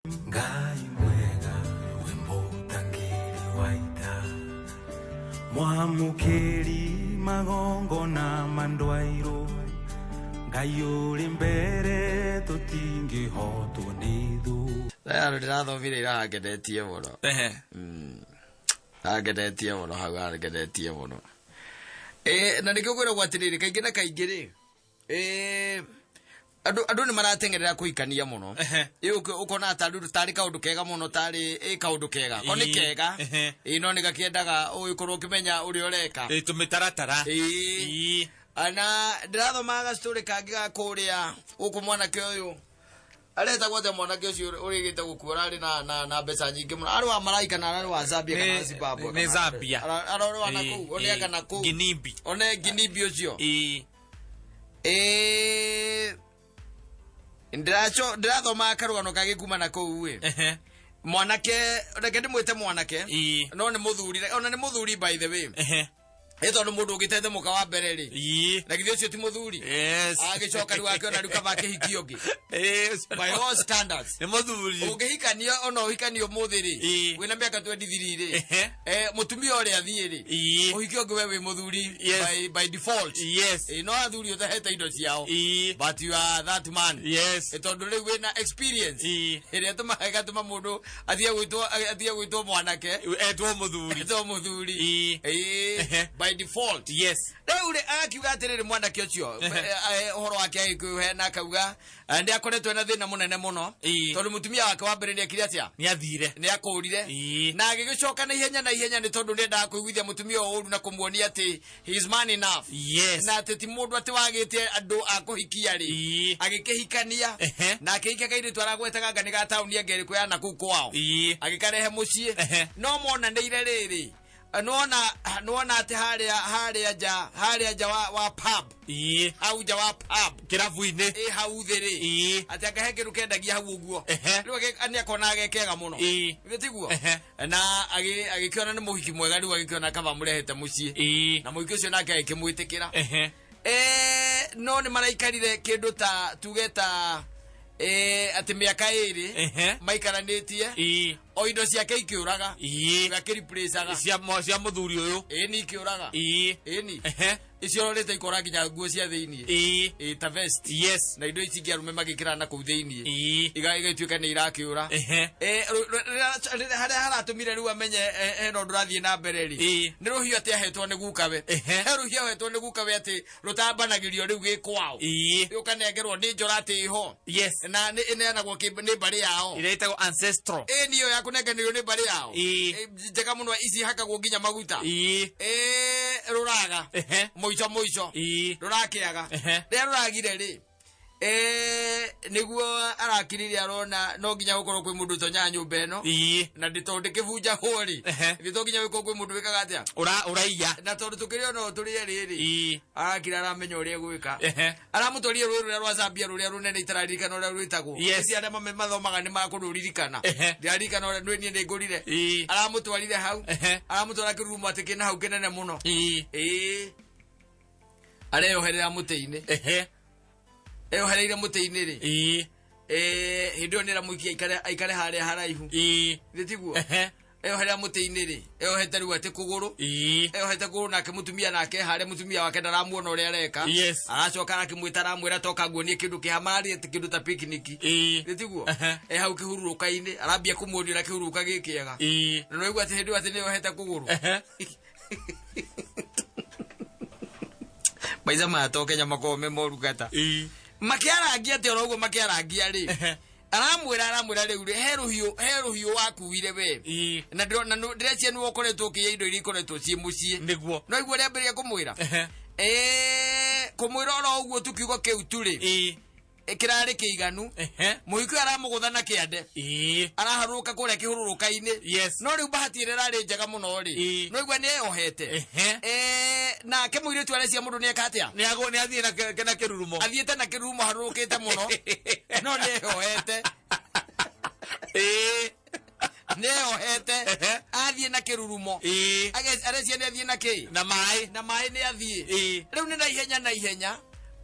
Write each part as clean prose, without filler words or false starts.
Ngai mwega wĩ mũtangĩri wa ita, mwamũkĩri magongona ma ndwairũ, Ngai ũrĩ mbere tũtingĩhotwo nĩ thũ. Handũ ndĩrathomire ira hangenetie mũno. Hangenetie mũno, hau hangenetie mũno. Na nĩkĩo ngwĩragwo atĩrĩrĩ, kaingĩ na kaingĩ rĩ, andũ nĩ marateng'erera kũhikania mũno. Ĩ ũkona tarĩ tarĩ kaũndũ kega mũno, tarĩ ĩ kaũndũ kega ko nĩ kega. Ĩ no nĩ gakĩendaga ũgĩkorwo ũkĩmenya ũrĩa ũreka. Ĩ tũmĩtaratara. Ĩ. Na ndĩrathomaga gastory kangĩ ga kũrĩa gũkũ, mwanake ũyũ aretagwo atĩa, mwanake ũcio ũrĩgĩte gũkua, ũrarĩ na mbeca nyingĩ mũno, arĩ wa Malawi kana ararĩ wa Zambia kana Zimbabwe? Nĩ kana Zambia. Ararĩ wa nakũu one anga nakũu. Ginimbi. One Ginimbi ũcio. Ndĩrathomaga karũgano kangĩ kuma na kũu ĩ. Mwanake, reke ndĩmwĩte mwanake, no nĩ mũthuri, ona nĩ mũthuri by the way. Ĩ tondũ mũndũ ũngĩtete mũka wa mbere rĩ, na githĩ ũcio ti mũthuri? Yes. Agĩcoka rĩu akĩona rĩu kaba akĩhikia ũngĩ. Ũcio By all standards nĩ mũthuri. Ũngĩhikania, ona ũhikanio ũmũthĩ rĩ, wĩna mĩaka 23 rĩ, mũtumia ũrĩa athiĩ rĩ, ũhiki ũngĩ, we wĩ mũthuri by default. No athuri ũtahete indo ciao, but you are that man. Tondũ rĩu wĩna experience ĩrĩa ĩtũmaga ĩgatũma mũndũ atige gwĩtwo mwanake. Etwo mũthuri. Etwo mũthuri. By default. Rĩu rĩ, agakiuga atĩrĩrĩ, mwanake ũcio, ũhoro wake Agĩkũyũ hena akauga nĩ akoretwo ena thĩna mũnene mũno, tondũ mũtumia wake wa mbere nĩ ekire atĩa? Nĩ athire. Nĩ akũrire. Na agĩgĩcoka na ihenya nĩ tondũ nĩ endaga kũiguithia mũtumia ũyũ ũru na kũmuonia atĩ he is man enough, na atĩ ti mũndũ atĩ wagĩte andũ a kũhikia rĩ. Agĩkĩhikania. Na akĩhikia kairĩtu aragwetaga anga nĩ ga taũni anga ĩrĩkũ ya nakũu kwao. Agĩkarehe mũciĩ. No monanĩire rĩrĩ, nĩwona atĩ harĩa nja wa pub, hau nja wa pub, Kĩrabu-inĩ. Ĩ hau thĩ rĩ, atĩ akahe kĩndũ kendagia hau ũguo. Rĩu nĩ akonaga ge kega mũno. Githĩ tiguo? Na agĩkĩona nĩ mũhiki mwega, rĩu agĩkĩona kaba mũrehete mũciĩ. Na mũhiki ũcio nake agĩkĩmwĩtĩkĩra. No nĩ maraikarire kĩndũ ta tuge ta atĩ mĩaka 2 maikaranĩtie, o indo ciake ikĩũraga, akĩreplacaga. Cia mũthuri ũyũ. Ĩ ni ikĩũraga. Ĩni icio rĩte ikora nginya nguo cia thĩiniĩ, ĩ ta vest na indo ici ingĩ arũme magĩkĩra na kũu thĩiniĩ, igatuĩka nĩ irakĩũra. Harĩa haratũmire rĩu amenye hena ũndũ ũrathiĩ na mbere rĩ, nĩ rũhiũ atĩ ahetwo nĩ gukawe. He rũhiũ ahetwo nĩ gukawe atĩ rũtambanagĩrio rĩu gĩ kwao, ũkanengerwo nĩ njora atĩ ĩho, na nĩ ĩneanagwo nĩ mbarĩ yao. Ĩrĩa ĩtagwo ancestral. Ĩ niyo ya kũnenganĩrio nĩ mbarĩ yao. Njega mũno, ici hakagwo nginya maguta. Ĩ rũraga mũico mũico, rũrakĩaga. Rĩrĩa rũragire rĩ, nĩguo arakirire arona no nginya gũkorwo kwĩ mũndũ ũtonyaga nyũmba ĩno, na ndĩ tondũ ndĩkĩbunjagwo rĩ, nĩ to nginya gũkorwo kwĩ mũndũ wĩkaga atĩa? Ũraiya. Na tondũ tũkĩrĩ ono tũrĩe rĩrĩ, arakira aramenya ũrĩa egwĩka. Aramũtwarire rũĩ rũrĩa rwa Zambia rũrĩa rũnene, itararirikana ũrĩa rwĩtagwo. Ici arĩa mathomaga nĩ makũrũririkana. Ndĩraririkana ũrĩa niĩ nĩ ngũrire. Aramũtwarire hau, aramũtwara kĩrurumo atĩ kĩna hau kĩnene mũno. Ĩĩ, areyoherera mũtĩ-inĩ. Eyohereire mũtĩ-inĩ rĩ, hĩndĩ ĩyo nĩ ĩramũikia aikare harĩa haraihu. Githĩ tiguo? Eyoherera mũtĩ-inĩ rĩ, eyohete rĩu atĩ kũgũrũ, eyohete kũgũrũ, nake mũtumia nake harĩa mũtumia wake ndaramuona ũrĩa areka. Aracoka arakĩmwĩta, aramwĩra toka nguonie kĩndũ kĩhamarĩ atĩ kĩndũ ta picnic. Githĩ tiguo? E hau kĩhurũka-inĩ arambia kũmuonia ũrĩa kĩhurũka gĩ kĩega. Na nĩwaigua atĩ hĩndĩ ĩyo atĩ nĩyohete kũgũrũ. Maica maya to Kenya makoragwo me moru gata. Makĩarangia atĩ oro ũguo makĩarangia rĩ, aramwĩra rĩu rĩ, he rũhiũ wakuire we, na ndĩreciria nĩwe ũkoretwo ũkĩiya indo iria ikoretwo ciĩ mũciĩ. Nĩguo. No igua rĩambĩrĩria kũmwĩra, kũmwĩra oro ũguo tu, kiugo kĩu tu rĩ, kĩrarĩ kĩiganu. Mũhiki ũyũ aramũgũtha na kĩande, araharũrũka kũrĩa kĩhũrũrũka-inĩ. No rĩu bahati ĩrĩa ĩrarĩ njega mũno rĩ, no igua nĩ eyohete. Nake mũirĩtu arecia mũndũ nĩ eka atĩa? Nĩ athiĩ na kĩrurumo. Athiĩte na kĩrurumo harũrũkĩte mũno, no nĩ eyohete. Nĩ eyohete. Athiĩ na kĩrurumo. Arecia nĩ athiĩ na kĩ? Na maĩ. Na maĩ nĩ athiĩ. Rĩu nĩ na ihenya na ihenya.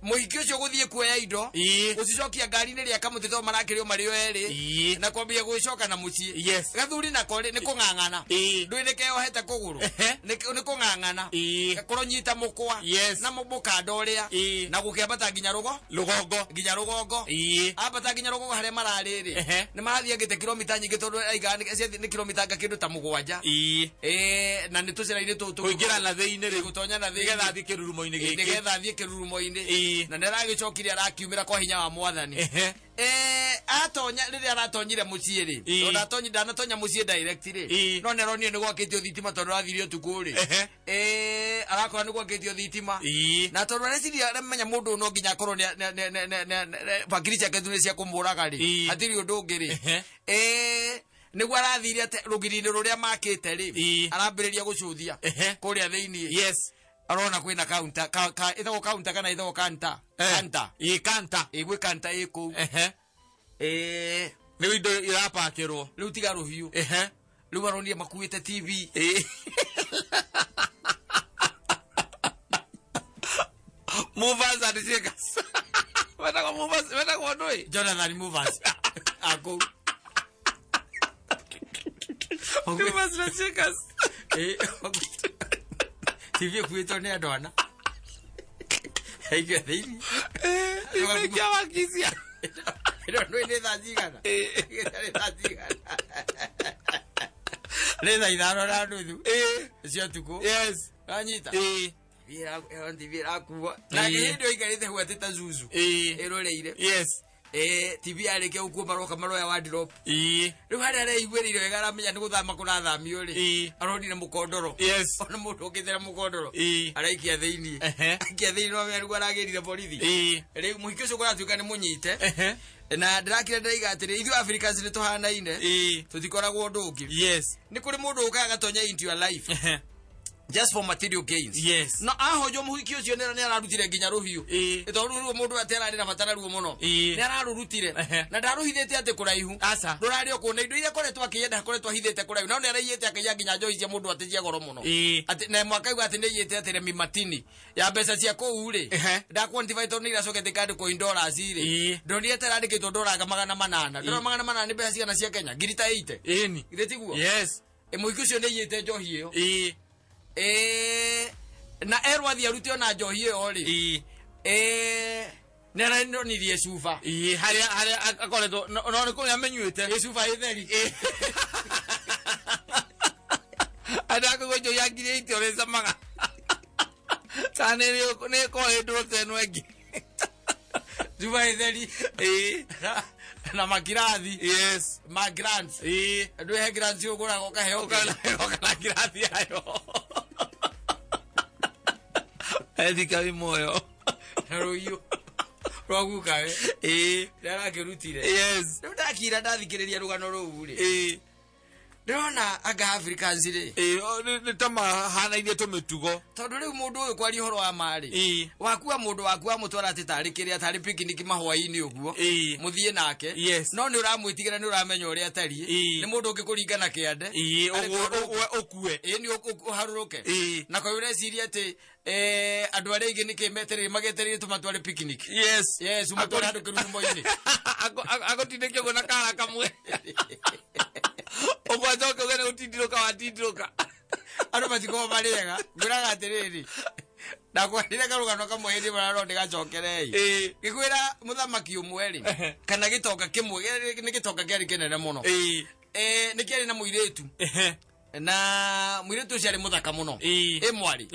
Mũhiki ũcio gũthiĩ kuoya indo, gũcicokia ngari-inĩ rĩa kamũtĩ tondũ marakĩrĩo marĩ o erĩ, na kwambia gwĩcoka na mũciĩ. Gathuri nako rĩ nĩ kũng'ang'ana. Ndũĩ nĩ keyohete kũgũrũ. Nĩ kũng'ang'ana. Kũronyita mũkwa. Na mũkanda ũrĩa. Na gũkĩambata nginya rũgo. Rũgongo. Nginya rũgongo. Ambata nginya rũgongo harĩa mararĩ rĩ. Nĩ marathiangĩte kilomita nyingĩ tondũ aigaga nĩ kilomita anga kĩndũ ta 7. Na nĩ tũcĩra-inĩ tũtũ. Kũingĩra na thĩinĩ rĩu. Gũtonya na thĩinĩ. Nĩgetha athiĩ kĩrurumo-inĩ gĩkĩ. Nĩgetha athiĩ kĩrurumo-inĩ. Na nĩ aragĩcokire arakiumĩra kwa hinya wa Mwathani. Atonya rĩrĩa aratonyire mũciĩ rĩ, tondũ ndanatonya mũciĩ direct rĩ, no nĩ aronire nĩ gwakĩtio thitima tondũ arathire ũtukũ rĩ. Arakora nĩ gwakĩtio thitima. Na tondũ areciria aramenya mũndũ ũyũ no nginya akorwo bakiri ciake tu nĩ cia kũmũraga rĩ, hatirĩ ũndũ ũngĩ rĩ. Nĩguo arathire atĩ rũgiri-inĩ rũrĩa makĩte rĩ, arambĩrĩria gũcũthia kũrĩa thĩiniĩ. Arona kwĩna counter, ĩtagwo counter kana ĩtagwo kanta? Kanta. Kanta. Gwĩ kanta ĩ kũu. Nĩ indo irapakĩrwo. Rĩu tiga rũhiũ. Rĩu aronire makuĩte TV. Movers and shakers. Wetagwo movers, wetagwo ndũĩ? Jonathan Movers. Akũu. Movers and shakers. TV ĩkuĩtwo nĩ andũ ana. Aigua thĩinĩ. Imekia wakisia. Ĩno ndũĩ nĩ thaa cigana? Nĩ thaa cigana? Nĩ thaa 5:30. Cia ũtukũ. Wanyita? TV ĩrakua. Na hĩndĩ ĩyo aikarĩte hau atĩ ta zuzu. Ĩroreire. TV yarĩkia gũkua maroka maroya wardrobe. Rĩu harĩa areiguĩrĩire wega aramenya nĩ gũthama kũrathamio rĩ. Aronire mũkondoro. Ona mũndũ ũkĩte na mũkondoro. Araikia thĩinĩ. Aikia thĩinĩ no amenya nĩguo aragĩrire borithi. Rĩu mũhiki ũcio kũratuĩka nĩ mũnyite. Na ndĩrakire ndĩraiga atĩrĩ, ithuĩ Africans nĩ tũhanaine. Tũtikoragwo ũndũ ũngĩ. Nĩ kũrĩ mũndũ ũkaga agatonya into your life. Just for material gains. No ahonjwo mũhiki ũcio nĩ ararutire nginya rũhiũ. Tondũ rũu mũndũ atĩ ararĩ na bata naruo mũno. Nĩ ararũrutire. Na ndarũhithĩte atĩ kũraihu. Rũrarĩ o kũu na indo iria akoretwo akĩenda akoretwo ahithĩte kũraihu. No nĩ araiyĩte akaiya nginya njohi cia mũndũ atĩ cia goro mũno. Atĩ na ĩmwe akauga atĩ nĩ aiyĩte atĩ Remi Martini ya mbeca cia kũu rĩ. Ndaquantify tondũ nĩ iracokete ikandĩkwo in dollars rĩ. Ndonire ta ĩrandĩkĩtwo dola 800. Dola 800 nĩ mbeca cigana cia Kenya? Ngiri ta 80. Githĩ tiguo? Mũhiki ũcio nĩ aiyĩte njohi ĩyo. Na erwo athiĩ arute ona njohi ĩyo rĩ. Nĩ aranonirie cuba. Harĩa akoretwo, no nĩ kũrĩa amenyuĩte. Cuba ĩtheri. Andũ akũigua njohi ya ngiri 80 ũrĩcamaga. Kana nĩ ĩkorwo ĩ ndũrũ ta ĩno ĩngĩ. Cuba ĩtheri. Na makirathi. Ma grants. Andũ he grants ũgũraga ũkaheo kĩndũ. Ũkana ngirathi yayo. Ethika wĩ muoyo. Na rũhiũ rwa gukawe. Nĩ arakĩrutire. Rĩu ndakira ndathikĩrĩria rũgano rũu rĩ. Ndĩrona anga Africans rĩ. Nĩ ta mahanainie tũmĩtugo. Tondũ rĩu mũndũ ũyũ kwaria ũhoro wa ma rĩ. Wakua mũndũ waku wamũtwara atĩ tarĩ kĩrĩa tarĩ picnic mahwaĩ-inĩ ũguo. Mũthiĩ nake. No nĩ ũramwĩtigĩra nĩ ũramenya ũrĩa atariĩ. Nĩ mũndũ ũngĩkũringa na kĩande. Arĩ tondũ Ũkue. Nĩ ũharũrũke. Na kwa hiyo ũreciria atĩ andũ arĩa aingĩ nĩkĩ metereire magetereire tũmatware picnic. Yes, ũmatware handũ kĩrurumo-inĩ. Agũtindĩke ũguo na kara kamwe. Ũguo acoke uge nĩ gũtindirũka watindirũka. Andũ matikoragwo marĩ ega. Ngwĩraga atĩrĩrĩ, ndakwarire karũgano kamwe hĩndĩ ĩmwe na no ndĩgacokerei. Ngĩkwĩra mũthamaki ũmwe rĩ, kana gĩtonga kĩmwe, nĩ gĩtonga kĩarĩ kĩnene mũno. Nĩ kĩarĩ na mũirĩtu. Na mũirĩtu ũcio arĩ mũthaka mũno. Ĩ mwarĩ.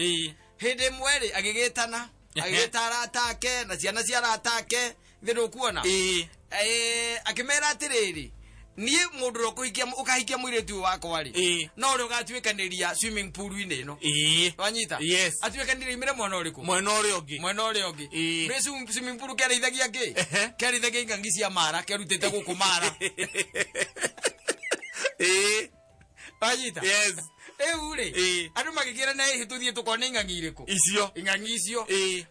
Hĩndĩ ĩmwe rĩ, agĩgĩtana, agĩgĩta arata ake na ciana cia arata ake, ithe ndũkuona? Akĩmera atĩrĩrĩ, niĩ mũndũ ũrĩa ũkahikia mũirĩtu ũyũ wakwa rĩ, no ũrĩa ũgatuĩkanĩria swimming pool-inĩ ĩno. Wanyita? Atuĩkanĩrie imĩre mwena ũrĩkũ? Mwena ũrĩa ũngĩ. Mwena ũrĩa ũngĩ. Nĩ swimming pool kĩarĩithagia kĩ? Kĩarĩithagia ing'ang'i cia Mara, kĩarutĩte gũkũ Mara. Wanyita? Rĩu rĩ, andũ magĩkĩra na ĩhĩ tũthiĩ tũkone ing'ang'i irĩkũ? Icio. Ing'ang'i icio.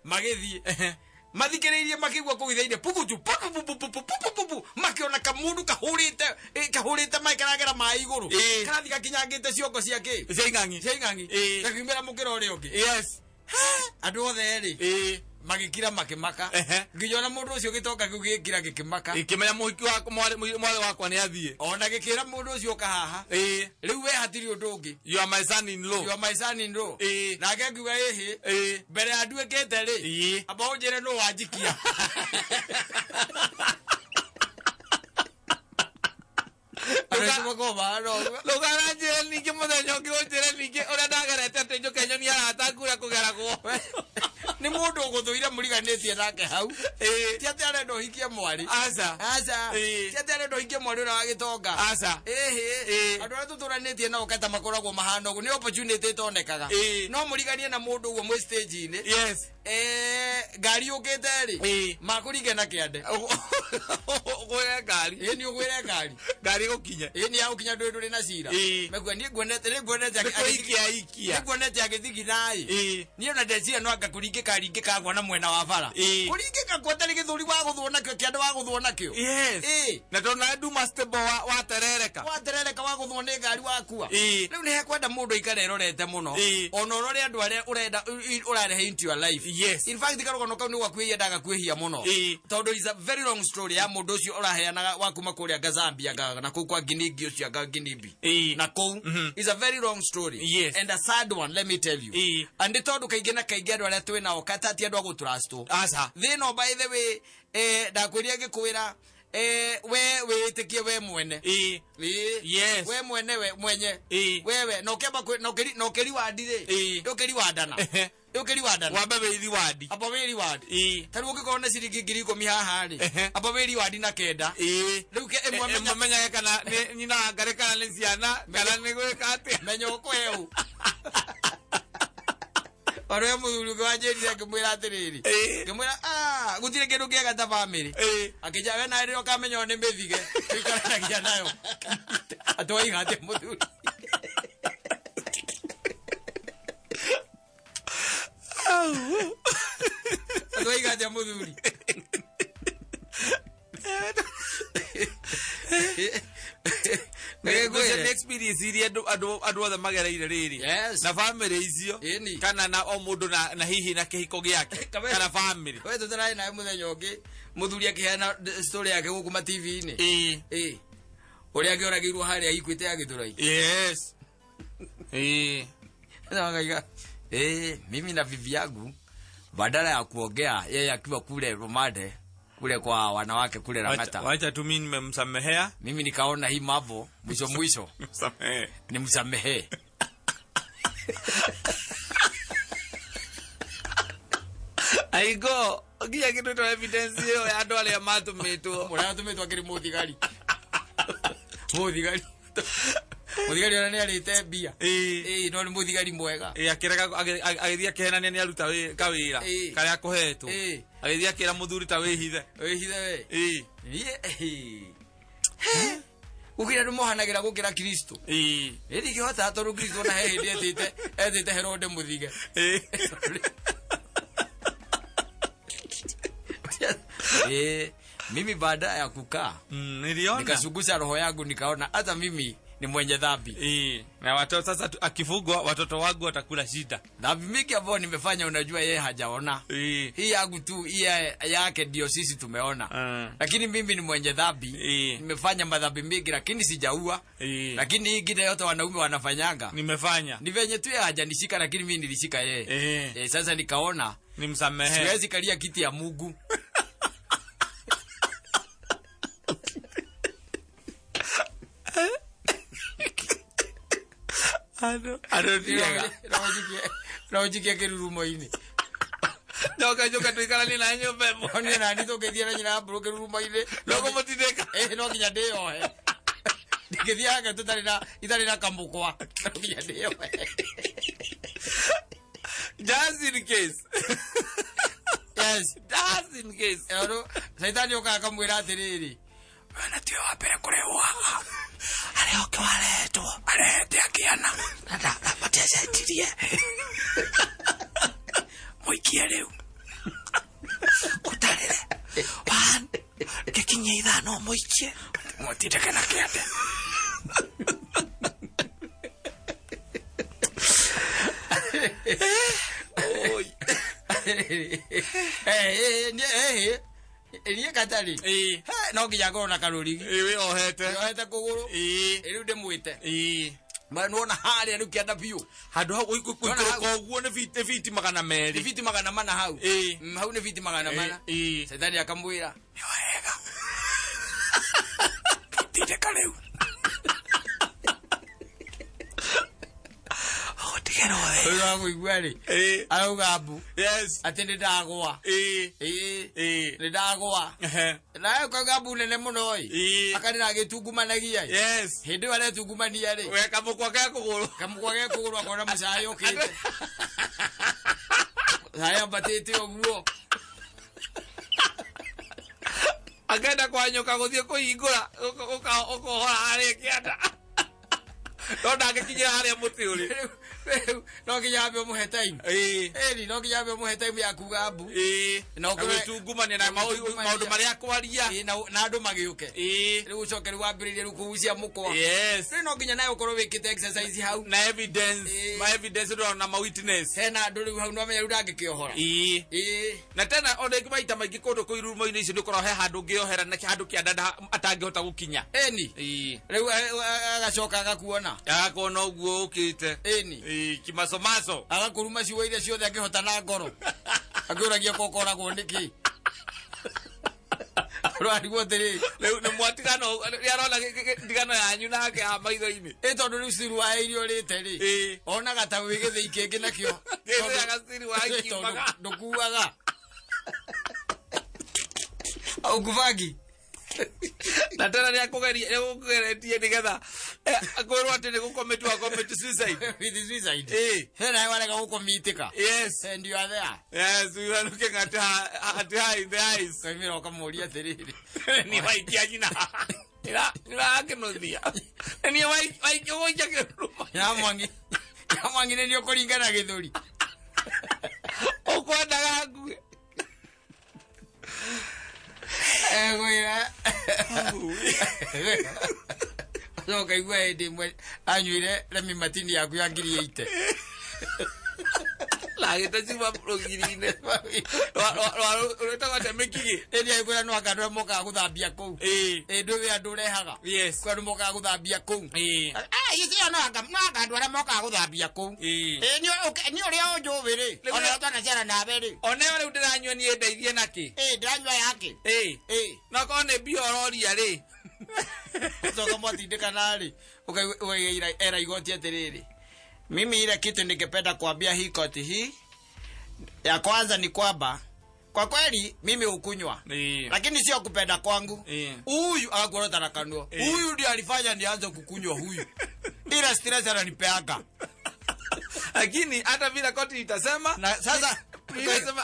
Magĩthiĩ. Mathikĩrĩirie makĩigua kũu ithainĩ, pukutu, pupu, pupu, pupu, pupu, pupu. Makĩona kamũndũ kahũrĩte maĩ karagera maĩ igũrũ. Karathiĩ gakinyangĩte ciongo cia kĩ? Cia ing'ang'i. Cia ing'ang'i. Gakiumĩra mũkĩra ũrĩa ũngĩ. Andũ othe rĩ. Magĩkira makĩmaka. Nginya ona mũndũ ũcio gĩtonga kĩu gĩkira gĩkĩmaka. Ikĩmenya mũhiki wakwa mwarĩ wakwa nĩ athiĩ. Ona gĩkĩra mũndũ ũcio ũka haha. Rĩu we hatirĩ ũndũ ũngĩ. You are my son in law. You are my son in law. Nake akiuga ĩhĩ. Mbere ya nduĩkĩte rĩ. Amba ũnjĩre nũ wanjikia. Ndũkananjĩre ningĩ mũthenya ũngĩ ũnjĩre ningĩ ũrĩa ndagerete atĩ njũke nyonie arata aku ũrĩa kũgeragwo. Nĩ mũndũ ũgũthũire mũriganĩtie nake hau. Ti atĩ arenda ũhikie mwarĩ. Aca. Aca. Ti atĩ arenda ũhikie mwarĩ ũrĩa wa gĩtonga. Aca. Ĩhĩ. Andũ arĩa tũtũranĩtie nao kata makoragwo mahana ũguo. Nĩ opportunity ĩtonekaga. No mũriganie na mũndũ ũguo mwĩ stage-inĩ. Yes. Ngari yũkĩte rĩ. Makũringe na kĩande. Ũgwĩre ngari. Ĩĩ nĩ ũgwĩre ngari. Ngari gũkinye. Ĩĩ nĩ yagũkinya ndũrĩ na cira. Mekua niĩ nguonete nĩ nguonete Nĩkũikia ikia. Nĩ nguonete agĩthigitha ĩ. Niĩ ona ndeciria no anga kũringĩka ringĩka agwa na mwena wa bara. Kũringĩka kwa tarĩ gĩthũri wa gũthwo nakĩo kĩande wa gũthwo nakĩo. Yes. Na tondũ nawe nduma stable waterereka. Waterereka wa gũthwo nĩ ngari wakua. Rĩu nĩ hekwenda mũndũ aikare erorete mũno. Ona ũrore andũ arĩa ũrenda ũrarehe into your life. Yes. In fact karũgano kau nĩ gwakwĩhia ndagakwĩhia mũno. Tondũ is a very long story ya mũndũ ũcio ũraheanaga wa kuma kũrĩa Zambia na kũu kwa Nginigi ũcio anga Nginibi. Na kũu is a very long story. Yes. And a sad one, let me tell you. And nĩ tondũ kaingĩ na kaingĩ andũ arĩa twĩ nao kata ti andũ a gũtrustwo. Aca. Thĩna by the way, ndakwĩria ngĩkwĩra we wĩĩtĩkie we mwene. Yes. We mwene we mwenye. Wewe na ũkĩamba na ũkĩriwandi rĩ. Ũkĩriwandana. Ũkĩriwandana. Wambe wĩriwandi. Amba wĩriwandi. Ta rĩu ũngĩkorwo na ciringi 10,000 haha rĩ. Amba wĩriwandi na 9. Rĩu ke ĩmwe menya menyage kana nĩ nyina wa ngarĩ kana nĩ ciana kana nĩ gwĩka atĩa. Menya ũkũhe ũ. Ũrĩa mũthuri ũngĩ wanjĩrire ngĩmwĩra atĩrĩrĩ. Ngĩmwĩra gũtirĩ kĩndũ kĩega ta family. Akĩnjĩra we nawe rĩrĩa ũkamenya nĩ mĩthige tũikaranagia nayo. Atĩ waiga atĩa mũthuri. Atĩ waiga atĩa mũthuri. Nĩ experience iria andũ othe magereire rĩrĩ. Na family icio. Kana na o mũndũ na hihi na kĩhiko gĩake. Kana family. We tũtararĩ nawe mũthenya ũngĩ mũthuri akĩheana story yake gũkũ ma TV-inĩ. Ũrĩa angĩoragĩirwo harĩa Equity ya Gĩthũrai. Yes. Akaiga, mimi na bibi yangu badala ya kuongea yeye akiwa kule Romande kule kwa wanawake kule Ramata. Wacha tu mimi nimemsamehea. Mimi nikaona hii mambo mwisho mwisho. Msamehe. Nimsamehe. Aigo, nginya kindu to evidence iyo ya andu aria matumitwo. Muria atumitwo akiri muthigari. Muthigari. Muthigari ona ni arite mbia. No ni muthigari mwega. Akirega agithia akihenania ni aruta kawira karia kuhetwo. Agithia akira muthuri ta wihithe. Wihithe we. Gukira ndu mohanagira gukira Kristo. Ndingĩhota tondu Kristo na he hĩndĩ etĩte Herode muthige. Mimi baada ya kukaa niliona nikashugusha roho yangu nikaona hata mimi ni mwenye dhambi. Na watoto sasa akifugwa watoto wangu watakula shida. Dhambi mingi ambayo nimefanya unajua yeye hajaona. Hii yangu tu hii yake ndio sisi tumeona. Lakini mimi ni mwenye dhambi. Nimefanya madhambi mingi lakini sijaua. Lakini hii ingine yote wanaume wanafanyanga. Nimefanya. Ni venye tu yeye hajanishika lakini mimi nilishika yeye. Sasa nikaona nimsamehe. Siwezi kalia kiti ya Mungu. Ado tiaga. No jikie kirurumo-inĩ. Njoka njoka tuikaranie na nyũmba ĩmwe. Niĩ nani tũngĩthiĩ na nyina mbũrũ kĩrurumo-inĩ. No kũmũtindĩka. No nginya ndĩyohe. Ndingĩthiĩ hake tũtarĩ na itarĩ na kamũkwa. No nginya ndĩyohe. Just in case. Yes. Just in case. Caitani ũkaga akamwĩra atĩrĩrĩ. We na tiwe wa mbere kũrehwo haha. Arĩa ũngĩ warehetwo. Arehete akĩana. Na matiacenjirie. Mũikie rĩu. Ũtarĩre. 1 ngekinyia 5 mũikie. Mũtindĩke na kĩande. Eh, eh, eh, niĩ katarĩ. Ĩĩ. He, no nginya ngorwo na karũrigi. Ĩĩ, wĩohete. Yohete kũgũrũ. Ĩĩ. Rĩu ndĩmwĩte. Ĩĩ. Ma nĩwona harĩa rĩu kĩanda biũ. Handũ hau Nĩwona hau? gũikũrũka ũguo nĩ nĩ fiti magana Nĩ merĩ. fiti 400 hau. Ĩĩ. Hau nĩ fiti 400. Ĩĩ. Caitani akamwĩra, nĩ wega. Tindĩka rĩu. Ũtigere othe. Rĩu akũigua rĩ. Ĩĩ. Arauga mbu. Yes. Atĩ nĩ ndagũa. Ĩĩ. Ĩĩ. Ĩĩ. Nĩ ndagũa. Ehe. Nawe ũkauga mbu nene mũno ĩ. Ĩĩ. Akanĩra agĩtungumanagia ĩ. Yes. Hĩndĩ ĩyo aretungumania rĩ. We kamũkwa ke kũgũrũ. Kamũkwa ge kũgũrũ akona mũcaya ũkĩte. Mũcaya ambatĩte ũguo. Akenda kwanyũka gũthiĩ kũhingũra ũkohora harĩa kĩanda. No ndangĩkinyĩra harĩa mũtĩ ũrĩ. Rĩu no nginya ambe ũmũhe time. Ĩĩ. Ĩni no nginya ambe ũmũhe time ya kuga mbu. Ĩĩ. Na Na ũkorwo- gwĩtungumania na gwĩtungumania. maũndũ marĩa akwaria. Ĩĩ, na andũ magĩũke. Ĩĩ. Rĩu ũcoke rĩu wambĩrĩrie rĩu kũgucia mũkwa. Yes. Rĩu no nginya nawe ũkorwo wĩkĩte exercise hau. Na evidence. Ĩĩ. Ma evidence ndũrona ma witness. Hena andũ rĩu hau nĩwamenya rĩu ndangĩkĩohora. Ĩĩ. Ĩĩ. Na tena ona ingĩ maita maingĩ kũndũ kũu irumo-inĩ icio nĩ ũkoragwo he handũ ũngĩohera na handũ kĩanda atangĩhota gũkinya. Ĩni. Ĩĩ. Rĩu agacoka agakuona. Agakuona ũguo ũkĩte. Ĩni. Ĩĩ, kimasomaso. Agakũruma ciugo iria ciothe angĩhota na ngoro. Akĩũragia ko ũkoragwo nĩkĩ. Ũrarigwo atĩrĩrĩ. Rĩu nĩ mwatigana nĩ arona ndigano yanyu nake ha maitho-inĩ. Ĩ tondũ rĩu ciru wa irio ũrĩte rĩ. Ĩĩ. Onaga ta wĩ gĩthĩi kĩngĩ nakĩo. Gĩthĩaga ciru wa Tondũ kiumaga. ndũkuaga. Aukubangi. Na tena nĩ akũgeria nĩ akũgeretie nĩgetha akwĩrwo atĩ nĩ gũcommit wa commit suicide. With suicide. Ĩĩ. Hena warega gũkomitĩka. Yes. And you are there. Yes, we are looking at her, at her in the eyes. Kaimĩra ũkamũria atĩrĩrĩ. Nĩ waikia nyina. Nĩrakĩnũthia. Nĩ waikia ũgũikia kĩruma. Nyamwangi. Nyamwangi nĩ ũkũringana gĩthũri. Ũkwendaga ngue. Egwĩra. No kaigua hĩndĩ ĩmwe anyuire Remi Martini yaku ya 80,000. Lagĩte cuma rũgiri-inĩ. Rwĩtagwo atĩa mĩkigi? Ĩndĩ agĩkwĩra no anga andũ arĩa mokaga gũthambia kũu. Ĩĩ. Ĩ ndũĩ andũ ũrehaga. Yes. Kwĩ andũ mokaga gũthambia kũu. Ĩĩ. Ah, icio no anga no anga andũ arĩa mokaga gũthambia kũu. Ĩĩ. Ĩ nĩ ũrĩa ũnjũĩ rĩ. Rĩu Ona nĩ- twanaciara nawe rĩ. Ona ĩyo rĩu ndĩranyua niĩ ndeithie nakĩ? Ĩ ndĩranyua yake. Ĩĩ. Ĩ. No korwo nĩ mbia ũroria rĩ. Ũcoka mwatindĩkana rĩ. Ũkaigua era igoti atĩrĩrĩ. Mimi ile kitu ningependa kuambia hii koti hii ya kwanza ni kwamba kwa kweli mimi hukunywa Ĩĩ. lakini sio kupenda kwangu. Huyu akakuorota na kanua. Huyu ndiye alifanya nianze kukunywa huyu. Ila stress ananipeaga. Lakini hata vile koti itasema Na sasa itasema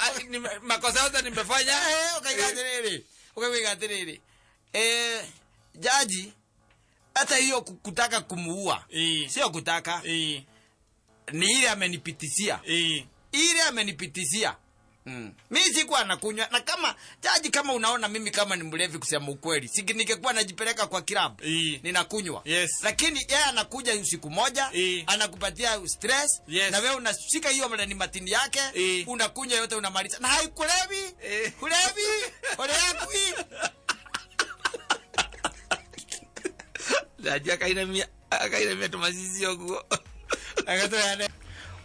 makosa yote nimefanya. Ukaiga atĩrĩrĩ. Ukaiga atĩrĩrĩ. Jaji hata hiyo kutaka kumuua. Sio kutaka. Ni ile amenipitishia. Ile amenipitishia. Mimi sikuwa nakunywa na kama jaji, kama unaona mimi kama ni mlevi kusema ukweli, si ningekuwa najipeleka kwa club ninakunywa. Yes. Lakini yeye anakuja usiku moja anakupatia stress na wewe unashika hiyo mleni matini yake unakunywa yote unamaliza na haikulevi. Kulevi oleakwi. Jaji akainamia tumacicio ũguo. Agatoyane.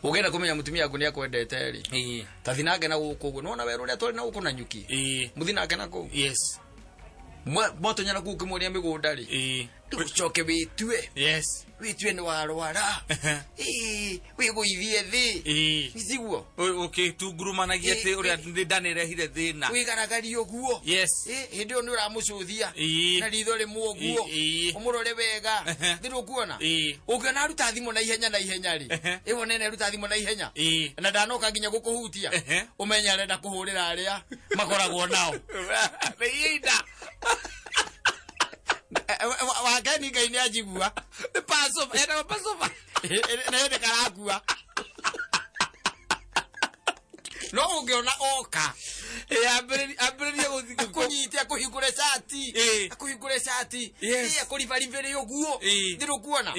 Ũngĩenda kũmenya mũtumia waku nĩakwendete rĩ, tathi nake na gũkũ ũguo. Nĩwona werũ ũrĩa twarĩ na gũkũ na nyuki? Mũthi nake na kũu. Yes. Mwatonya na kũu ũkĩmuonia mĩgũnda rĩ, rĩu ũcoke wĩtue. Yes. Wĩtue nĩ warwara. Wĩgũithie thĩ. Siguo? Ũkĩtungurumanagia atĩ ũrĩa ndanĩrehire thĩna. Wĩgaragarie ũguo. Yes. Hĩndĩ ĩyo nĩ ũramũcũthia. Na ritho rĩmwe ũguo. Ũmũrore wega. Thĩ ndũkuona? Ũngĩona aruta thimũ na ihenya na ihenya rĩ. Ĩyo nene aruta thimũ na ihenya. Na ndanoka nginya gũkũhutia. Ũmenye arenda kũhũrĩra arĩa makoragwo nao. Nĩ inda. Wakeni Ngai nĩ anjigua. Nĩ Passover, etagwo Passover. Na hĩndĩ karakua. No ũngĩona oka. Ambĩrĩrie gũthiĩ Akũnyite, akũhingũre cati. Akũhingũre cati. Yes. Akũribaribĩre ũguo. Thĩ ndũkuona?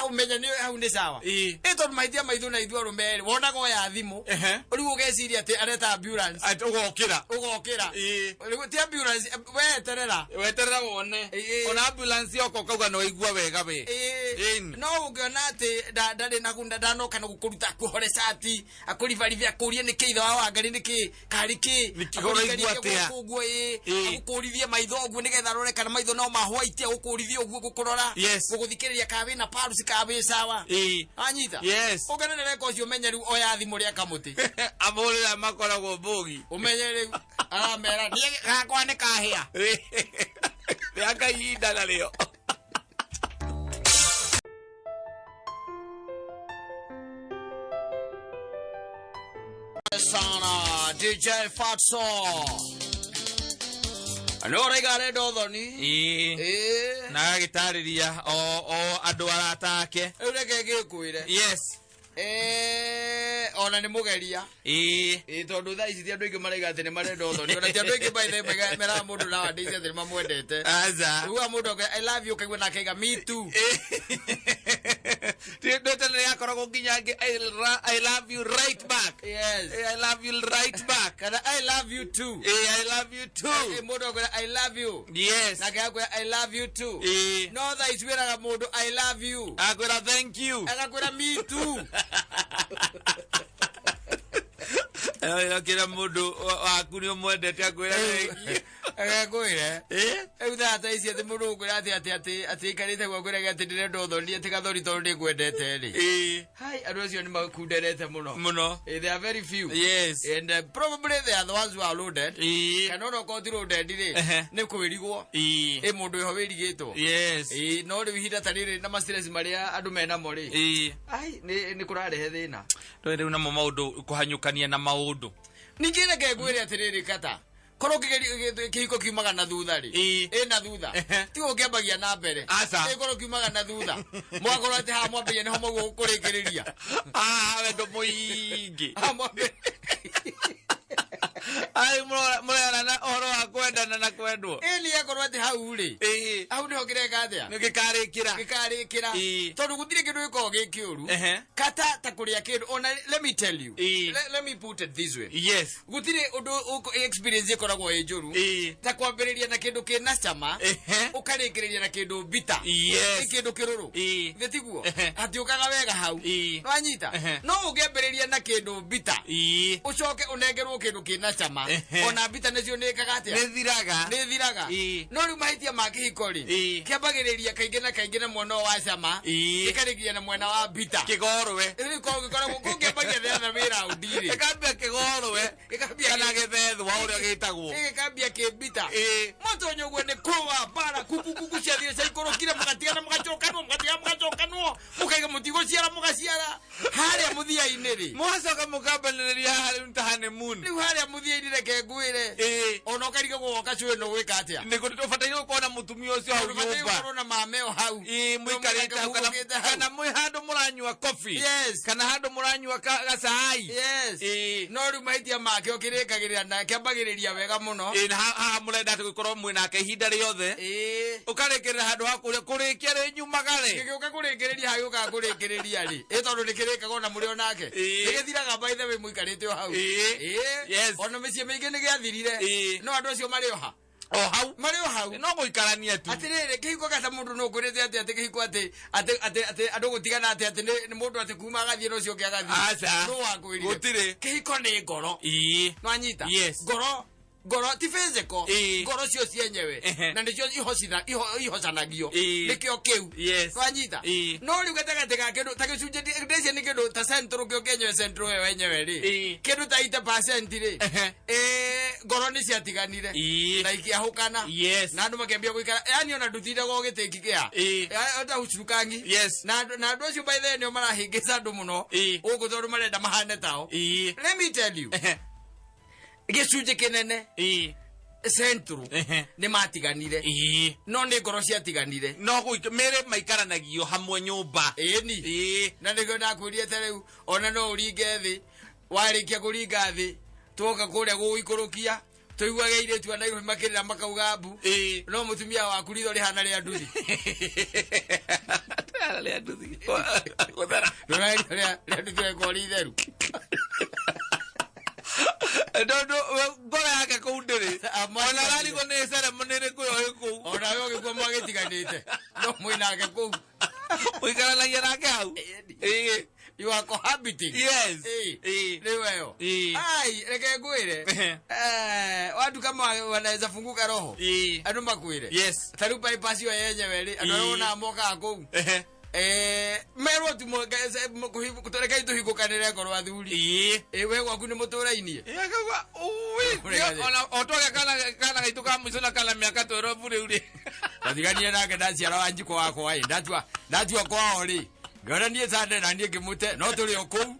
Hau menya nĩ hau nĩ sawa. Ĩĩ. Ĩ tondũ mahĩtia maitũ na ithuĩ arũme rĩ, wonaga oya thimũ. Ehe. Rĩu ũgeciria atĩ areta ambulance. Atĩ ũgokĩra. Ũgokĩra. Ĩĩ. Rĩu ti ambulance, weterera. Weterera wone. Ĩĩ. Ona ambulance yoka ũkauga nĩ waigua wega we. Ĩĩ. Ĩni. No ũngĩona atĩ ndarĩ na ndanoka na gũkũruta akũhore cati, akũribaribe akũrie nĩkĩ ithe wa Wangari nĩkĩ karĩ kĩ. Nĩkĩ ũraigua atĩa? Akũriganie ũguo ĩĩ. Ĩĩ. Agũkũrithie maitho ũguo nĩgetha arore kana maitho no ma white agũkũrithie ũguo gũkũrora. Yes. Gũgũthikĩrĩria kana wĩna pulse kana wĩ sawa. Ĩĩ. Anyita? Yes. Ũngĩona nĩareka ũcio ũmenye rĩu oya thimũ rĩa kamũtĩ. Amũrĩra makoragwo mbũgi. Ũmenye rĩu aramera niĩ gakwa nĩ kahĩa. Rĩa kahinda narĩo. Sana DJ Fatso. Nĩ ũraiga arenda ũthoni. Ĩĩ. Ĩĩ. Na agagĩtarĩria o andũ arata ake. Rĩu reke ngĩkwĩre. Yes. Ona nĩ mũgeria. Ĩĩ. Ĩĩ tondũ thaa ici ti andũ aingĩ maraiga atĩ nĩ marenda ũthoni. Ona ti andũ aingĩ by the way meraga mũndũ nowadays atĩ nĩ mamwendete. Aca. Uga mũndũ akauga, I love you ũkaigua nake aiga me too. Ndĩtene yakoragwo nginya ngĩ I love you right back. Yes. I love you right back. Kana I love you too. I love you too. Mũndũ akwĩra I love you. Yes. Nake akwĩra I love you too. Ĩĩ. No thaa ici wĩraga mũndũ I love you. Akwĩra thank you. Agakwĩra me too. Kĩra mũndũ waku nĩ ũmwendete akwĩra thank you. Agakwĩre. Ĩĩ. Rĩu thaa ta ici atĩ mũndũ ũkwĩra atĩ atĩ atĩ atĩ aikarĩte gwakwĩraga atĩ ndĩrenda ũthoni atĩ gathoni tondũ ndĩkwendete rĩ. Ĩĩ. Hai, andũ acio nĩ makunderete mũno. Mũno. They are very few. Yes. And probably they are the ones who are loaded. Ĩĩ. Kana ona okorwo ti loaded rĩ, Ehe. nĩ kwĩrigwo. Ĩĩ. Ĩ mũndũ wĩho wĩrigĩtwo. Yes. Ĩĩ, no rĩu ihinda ta rĩrĩ na ma stress marĩa andũ menamo rĩ. Ĩĩ. Ai, nĩ kũrarehe thĩna. Rĩu namo maũndũ kũhanyũkania na maũndũ. Ningĩ reke ngwĩre atĩrĩrĩ kata. Korwo kĩhiko kiumaga na thutha rĩ. Ĩĩ. Ĩ na thutha. Ehe. Tiga ũkĩambagia na mbere. Aca. Ĩ korwo kiumaga na thutha. Mwakorwo atĩ haha mwambĩrĩria nĩho mwaugwo kũrĩkĩrĩria. Ah, wendo mũingĩ. Haha mwambĩrĩria. Ai mũrerana ũhoro wa kwendana na kwendwo. Ĩ nĩ akorwo atĩ hau rĩ. Ĩĩ. Hau nĩho kĩreka atĩa? Nĩ gĩkarĩkĩra. Gĩkarĩkĩra. Ĩĩ. Tondũ gũtirĩ kĩndũ gĩkoragwo gĩ kĩũru. Ehe. Kata ta kũrĩa kĩndũ. Ona let me tell you. Ĩĩ. Let me put it this way. Yes. Gũtirĩ ũndũ experience ĩkoragwo ĩ njũru. Ĩĩ. Ta kwambĩrĩria na kĩndũ kĩna cama. Ehe. Ũkarĩkĩrĩria na kĩndũ bitter. Yes. Nĩ kĩndũ kĩrũrũ. Ĩĩ. Githĩ tiguo? Ehe. Hatiũkaga wega hau. Ĩĩ. Nĩwanyita? Ehe. No ũngĩambĩrĩria na kĩndũ bitter. Ĩĩ. Ũcoke ũnengerwo kĩndũ kĩna cama. Ehe. Ona bitter nĩcio nĩĩkaga atĩa? Nĩ thiraga. Nĩ thiraga. Ĩĩ. No rĩu mahĩtia ma kĩhiko rĩ, Ĩĩ. kĩambagĩrĩria kaingĩ na kaingĩ na mwena wa cama. Ĩĩ. Gĩkarĩkia na mwena wa bitter. Kĩgorwe. Rĩu korwo gĩkoragwo kũngĩambagia the other way round rĩ. Gĩkambia kĩgorwe. Gĩkambia Kana gĩthethwa ũrĩa gĩtagwo. Gĩkambia kĩmbita. Ĩĩ. Mwatonyo ũguo nĩ kũrũa mbara kuku kuku ciathire ciaikũrũkire mũgatigana mũgacokanwo mũgatigana mũgacokanwo mũkaiga mũtigũciara mũgaciara harĩa mũthia-inĩ rĩ. Mũgacoka mũkambanĩrĩria haha rĩu ta honeymoon. Rĩu harĩa mũthia-inĩ reke ngwĩre. Ĩĩ. Ona ũkarigagwo woka cũĩ no gwĩka atĩa. Nĩ ũbataire gũkorwo na mũtumia ũcio hau Ũbataire nyũmba. gũkorwo na mameo hau. Ĩĩ mũikarĩte hau kana Mũhurũkĩte hau. kana mwĩ handũ mũranyua coffee. Yes. Kana handũ mũranyua gacai. Yes. Ĩĩ. No rĩu mahĩtia make ũkĩrĩkagĩrĩra na kĩambagĩrĩria wega mũno. Ĩĩ na haha mũrenda atĩ gũkorwo mwĩ nake ihinda rĩothe. Ĩĩ. Ũkarĩkĩrĩra handũ ha kũrĩa kũrĩkia rĩ nyumagare. Gĩgĩũka kũrĩkĩrĩria hagĩũkaga kũrĩkĩrĩria rĩ. Ĩ tondũ nĩkĩrĩkaga ona mũrĩ o nake. Ĩĩ. Nĩgĩthiraga by the way mũikarĩte o hau. Ĩĩ. Ĩĩ. Yes. Ona mĩciĩ mĩingĩ nĩgĩathirire. Ĩĩ. No andũ acio marĩ o ha? O hau. Marĩ o hau. No gũikarania tu. Atĩrĩrĩ kĩhiko gata mũndũ no ũkwĩrĩte atĩ atĩ kĩhiko atĩ atĩ atĩ atĩ andũ gũtigana atĩ atĩ nĩ mũndũ atĩ kuma agathiĩ na ũcio ũngĩ agathiĩ. Aca. Nũ wakwĩrire? Gũtirĩ. Kĩhiko nĩ ngoro. Ĩĩ. Nĩwanyita? Yes. Ngoro ngoro ti physical. Ĩĩ. Ngoro cio cienyewe. Ehe. Na nĩcio ihocanagio. Ĩĩ. Nĩkĩo kĩu. Yes. Nĩwanyita? Ĩĩ. No rĩu gatagatĩ ga kĩndũ ta gĩcunjĩ ndĩcia nĩ kĩndũ ta central kĩo kĩenyewe central we wenyewe rĩ. Ĩĩ. Kĩndũ ta 80% rĩ. Ehe. Ngoro nĩ ciatiganire. Ĩĩ. Na ikĩahũkana. Yes. Na andũ makĩambia gũikara. Yaani ona ndũtindaga ũgĩtĩki kĩa. Ĩĩ. Ta ucukangi. Yes. Na andũ acio by the way nĩo marahĩngĩca andũ mũno. Ĩĩ. Gũkũ tondũ marenda mahane tao. Ĩĩ. Let me tell you. Ehe. Gĩcunjĩ kĩnene Ĩĩ. central Ehe. nĩ matiganire. Ĩĩ. No nĩ ngoro ciatiganire. No mĩrĩ maikaranagia hamwe nyũmba. Ĩni. Ĩĩ. Na nĩkĩo ndakwĩrire ta rĩu ona no ũringe thĩ warĩkia kũringa thĩ twoka kũrĩa gũgũikũrũkia tũiguage airĩtu a Nairobi makĩrĩra makauga mbu. Ĩĩ. No mũtumia waku ritho rĩhana rĩa nduthi. Rĩa nduthi gũthera. Ndũrona iria rĩa nduthi rĩkoragwo rĩ itheru. Tondũ ngoro yake kũu ndĩrĩ. Ona ararigwo nĩ ceremony ĩrĩkũ ĩyo ĩ kũu. Ona we ũgĩkua mwagĩtiganĩte no mwĩnake kũu. Mũikaranagia nake hau. Ĩĩ. You are cohabiting. Yes. Ĩĩ. Rĩu ĩyo. Ai, reke ngwĩre. Watu kama wanaweza funguka roho. Andũ makwĩre. Yes. Ta rĩu bypass ĩyo yenyewe rĩ, andũ arĩa wonaga mokaga kũu. Merwo tu rekei tũhingũkanĩre ngoro athuri. Ĩ we gwaku nĩ mũtũrainie. Akauga ui ona o twage kana gaitũ ka mũico na kana mĩaka 12 rĩu rĩ. Ndatiganie nake ndaciara Wanjikũ wakwa ĩ, ndatua kwao rĩ. Ngĩona niĩ Sunday na niĩ ngĩmũte, no tũrĩ o kũu.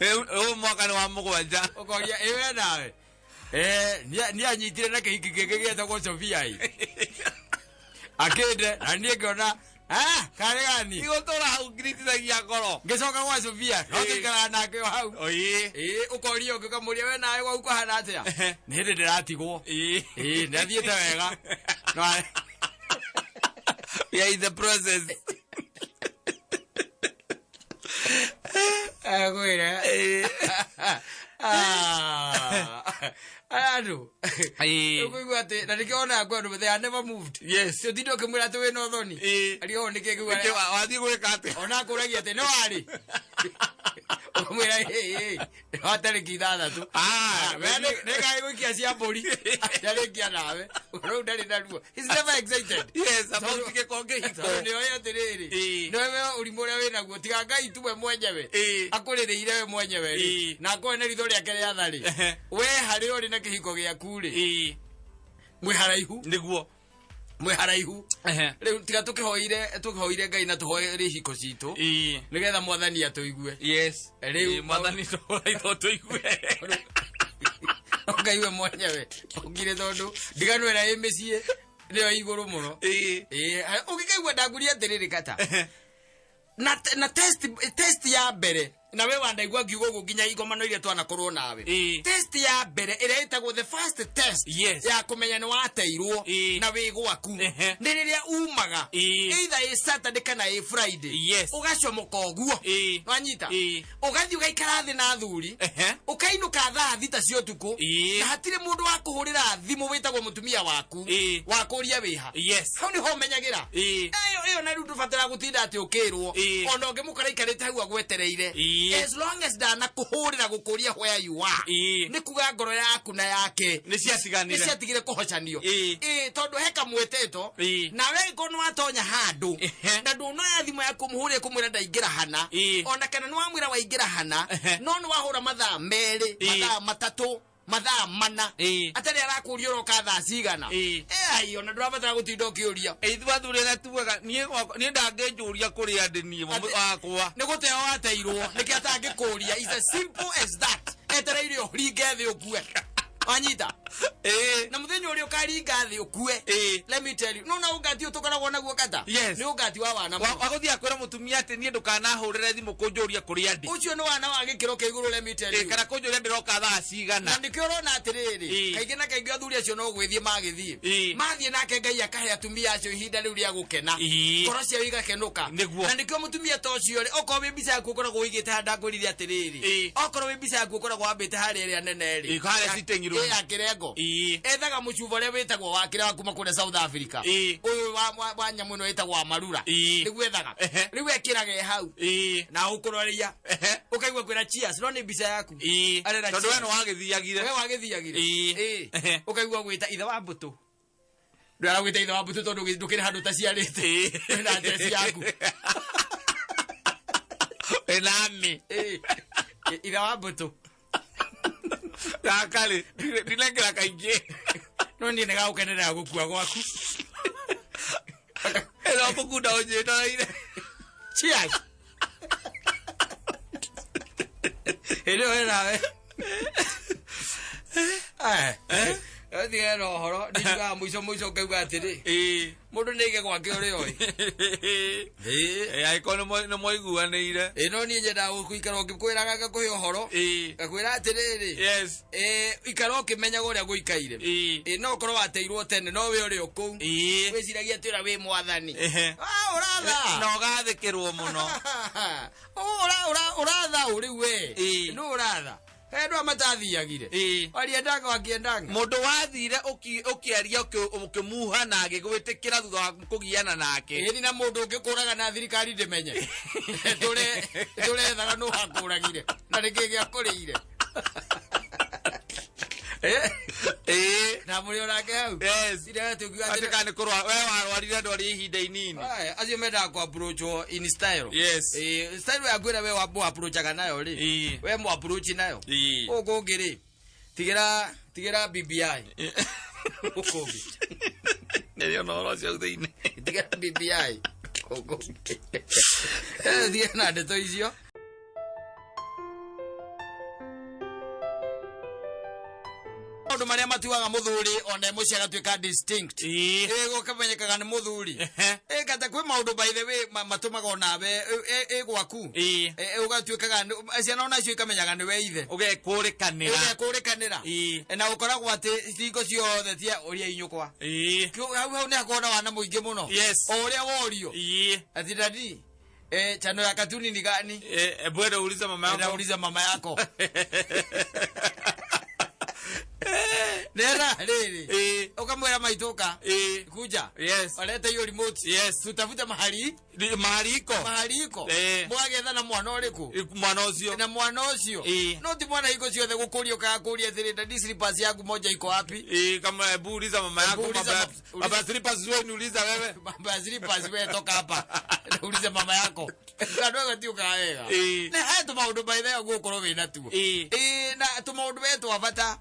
Ũyũ mwaka nĩ wa 7. Ũkoria, ĩ we nawe? Niĩ anyitire na kĩhiki kĩngĩ gĩetagwo Sofia ĩ. Akĩnde, na niĩ ngĩona, karĩ gani? Igũtũra hau ngiritithagia ngoro. Ngĩcoka gwa Sofia, no tũikaraga nake o hau. Ĩĩ, ũkoria ũngĩ ũkamũria we nawe gwaku kũhana atĩa? Nĩ hĩndĩ ndĩratigwo. Ĩĩ, nĩathiĩte wega. No We are in the process. Ngwĩre. Andũ. Ũkũigua atĩ, na nĩkĩo wonaga kwĩ andũ, they are never moved. Yes. Ũtinde ũkĩmwĩra atĩ wĩna ũthoni. Arĩ o nĩkĩ kĩu Nĩkĩ wathiĩ gwĩka atĩa? Ona akũragia atĩ nĩ warĩ. Ũkamwĩra, ĩ, nĩ wa tarĩki 6. We nĩ kaĩ gũikia cia mbũri. Ndarĩkia nawe. Rĩu ndarĩ na ruo. He's never excited. Yes, about gĩko kĩhiko. Tondũ nĩoĩ atĩrĩrĩ. Nĩoĩ we ũrimũ ũrĩa wĩnaguo. Tiga Ngai tu we mwenyewe. Akũrĩrĩire we mwenyewe rĩ. Na akorwo nĩ ritho rĩake rĩa tha rĩ. We harĩa ũrĩ na kĩhiko gĩaku rĩ. Mwĩ haraihu. Nĩguo. Mwĩ haraihu. Rĩu tiga tũkĩhoire Ngai na tũhoere ihiko citũ. Nĩgetha mwathani atũigue. Yes. Rĩu mwathani tũigue. Ngai we mwenyewe. Ũkire tondũ ndigano ĩrĩa ĩ mĩciĩ nĩyo igũrũ mũno. Ũngĩkaigua ndakuria atĩrĩrĩ kata. Na test ya mbere na we wandaigua ngiuga ũguo nginya igomano iria twanakorwo nawe. Test ya mbere ĩrĩa ĩtagwo the first test ya kũmenya nĩ wateirwo na wĩ gwaku. Nĩ rĩrĩa umaga either ĩ Saturday kana ĩ Friday. Ũgacomoka ũguo. Wanyita? Ũgathiĩ ũgaikara thĩ na athuri. Ũkainũka thaa 6 cia ũtukũ. Na hatirĩ mũndũ wa kũhũrĩra thimũ wĩtagwo mũtumia waku. Wa kũria wĩha. Hau nĩho ũmenyagĩra. Ĩyo na rĩu ndũbataraga gũtinda atĩ ũkĩrwo. Ona ũngĩmũkora aikarĩte hau agwetereire. As long as ndanakũhũrĩra gũkũria where you are. Nĩ kuga ngoro yaku na yake. Nĩ ciatiganire. Nĩ ciatigire kũhocanio. Tondũ he kamweteto. Nawe angĩkorwo nĩ watonya handũ. Na ndũnoya thimũ yaku ũmũhũrĩre kũmwĩra ndaingĩra hana. Ona kana nĩ wamwĩra waingĩra hana. No nĩ wahũra mathaa 2, mathaa 3, mathaa 4. Atarĩ arakũria ũroka thaa cigana. Ai, ona ndũrabatara gũtinda ũkĩũria. Ithuĩ athuri arĩa tugaga, niĩ ndangĩnjũria kũrĩa ndĩ niĩ, wakwa. Nĩ gũteo wateirwo, nĩkĩo atangĩkũria. It's as simple as that. Etereire ũringe thĩ ũkue. Wanyita? Na mũthenya ũrĩa ũkaringa thĩ ũkue. Let me tell you. No na ũngati ũyũ tũkoragwo naguo kata? Yes. Nĩ ũngati wa wana mũno. Wagũthiĩ akwĩra mũtumia atĩ niĩ ndũkanahũrĩre thimũ kũnjũria kũrĩa ndĩ. Ũcio nĩ wana wa gĩkĩro kĩa igũrũ, let me tell you. Kana kũnjũria ndĩroka thaa cigana. Na nĩkĩo ũrona atĩrĩrĩ, kaingĩ na kaingĩ athuri acio no gwĩthiĩ magĩthiĩ. Mathiĩ nake Ngai akahe atumia acio ihinda rĩu rĩa gũkena. Ngoro ciao igakenũka. Nĩguo. Na nĩkĩo mũtumia ta ũcio rĩ, okorwo wĩ mbica yaku ũkoragwo ũigĩte harĩa ndakwĩrire atĩrĩrĩ. Okorwo wĩ mbica yaku ũkoragwo wambĩte harĩa ĩrĩa nene rĩ. Harĩa sitting room. Ya kĩrengo. Ethaga mũcuba ũrĩa wĩtagwo wa kĩrĩa wa kuma kũrĩa South Africa. Ũyũ wa nyamũ ĩno ĩtagwo wa marura. Nĩguo ethaga. Rĩu ekĩraga hau. Na ũkũroria. Ũkaigua kwĩra cheers, no nĩ mbica yaku. Arera Tondũ we cheers. nĩ wagĩthiagire. We wagĩthiagire. Ũkaigua gwĩta ithe wa mbũtũ. Ndũragwĩta ithe wa mbũtũ tondũ ndũkĩrĩ handũ ũtaciarĩte. Wĩna njeci yaku. Wĩna ami. Ithe wa mbũtũ. Gaka rĩ, ndinengera kaingĩ. No niĩ nĩgagũkenerera gũkua gwaku. Ĩno mũkunda ũnjĩndoreire. Cheers. Ĩno wĩ nawe. Thigana na ũhoro ndiugaga mũico mũico ngauga atĩrĩ mũndũ nĩ aige gwake ũrĩa oĩ. Angĩkorwo nĩ mwaiguanĩire. Ĩ no niĩ nyendaga gũikara ũngĩkwĩraga ngakũhe ũhoro. Ngakwĩra atĩrĩrĩ. Yes. Ikara ũkĩmenyaga ũrĩa gũikaire. Ĩ no ũkorwo wateirwo tene no wĩ ũrĩ o kũu. Wĩciragia atĩ ũrĩa wĩ mwathani. Ũratha. Na ũgathĩkĩrwo mũno. Ũratha ũ rĩu we. Nũ ũratha? He andũ aya matathiagire. Waliendanga wakiendanga. Mũndũ wathire ũkĩaria ũkĩmuha na agĩgwĩtĩkĩra thutha wa kũgiana nake. Ĩni na mũndũ ũngĩkũraga na thirikari ndĩmenye. Tũrethaga nũ wakũragire na nĩkĩ gĩakũrĩire. Na mũrĩ onake hau. Yes. Ira tũkiuga Atĩ kana nĩ kũrwara we warwarire ndwari ihinda inini. Acio mendaga kũ approachwo in style. Yes. Style yaku ĩrĩa we wa approachaga nayo rĩ. We mũ approach nayo. Gũkũ ũngĩ rĩ. Tigĩra tigĩra BBI. Gũkũ ũngĩ. Nĩrĩo na ũhoro ũcio thĩinĩ. Tigĩra BBI. Gũkũ ũngĩ. Tigĩra na ndeto icio. Maũndũ marĩa matuaga mũthuri ona mũciĩ agatuĩka distinct. Gũkamenyekaga nĩ mũthuri. Kata kwĩ maũndũ by the way matũmaga onawe ĩ gwaku. Ũgatuĩkaga ciana onacio ikamenyaga nĩwe ithe. Ũgekũrĩkanĩra. Ũgekũrĩkanĩra. Na ũkoragwo atĩ hingo ciothe tia ũrĩa inyũkwa. Hau hau nĩ hakoragwo na wana mũingĩ mũno. Yes. O ũrĩa worio. Ati daddy. Chano ya katuni ni gani? Bwana uliza mama yako. Uliza mama yako. Nera riri. Ukamwira maituka. Kuja. Yes. Walete hiyo remote. Yes. Tutafute mahali. Mahali iko. Mahali iko. Mwagetha na mwana ũrĩkũ? Mwana ũcio. Na mwana ũcio. No ti mwana iko ciothe gũkũria ũkaga atĩrĩ daddy slippers yangu moja iko wapi? Kama hebu uliza mama yako. Baba slippers wewe niuliza wewe. Baba slippers wewe toka hapa. Uliza mama yako. Andũ aya gatiũkaga wega. Na he tũmaũndũ by the way ũgũkorwo wĩna tuo. Na tũmaũndũ we twa bata.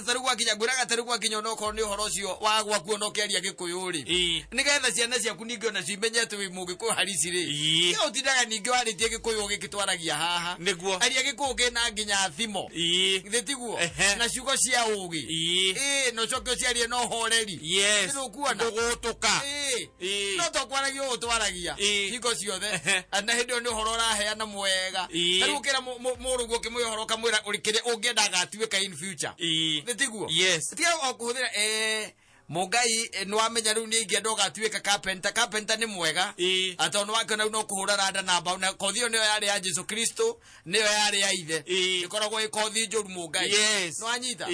Ta rĩu gwakinya ngwĩraga ta rĩu gwakinya onokorwo nĩ ũhoro ũcio wa gwaku ona ũkĩaria Gĩkũyũ rĩ. Nĩgetha ciana ciaku ningĩ onacio imenye atĩ wĩ Mũgĩkũyũ harisi rĩ. Tiga ũtindaga ningĩ warĩtie Gĩkũyũ ũgĩkĩtwaragia haha. Nĩguo. Aria Gĩkũyũ kĩna nginya thimo. Githĩ tiguo? Na ciugo cia ũgĩ. Na ũcoke ũciarie na ũhoreri. Yes. Nĩ ũkuona? Ndũgũtũka. No to kwaragia ũũ twaragia. Hingo ciothe. Na hĩndĩ ĩyo nĩ ũhoro ũraheana mwega. Ta rĩu ũkĩra mũrũguo ũkĩmũhe ũhoro ũkamwĩra kĩrĩa ũngĩenda agatuĩka in future. Nĩ tiguo? Yes. Tiga o kũhũthĩra Mũngai nĩ wamenya rĩu nĩ ingĩenda ũgatuĩka carpenter. Carpenter nĩ mwega. Tondũ nĩ wakĩona rĩu no kũhũra randa na mbaũ na kothi ĩyo nĩyo yarĩ ya Jesu Kristo, nĩyo yarĩ ya ithe. Ĩkoragwo ĩ kothi njũru Mũngai. Yes. Nĩ wanyita?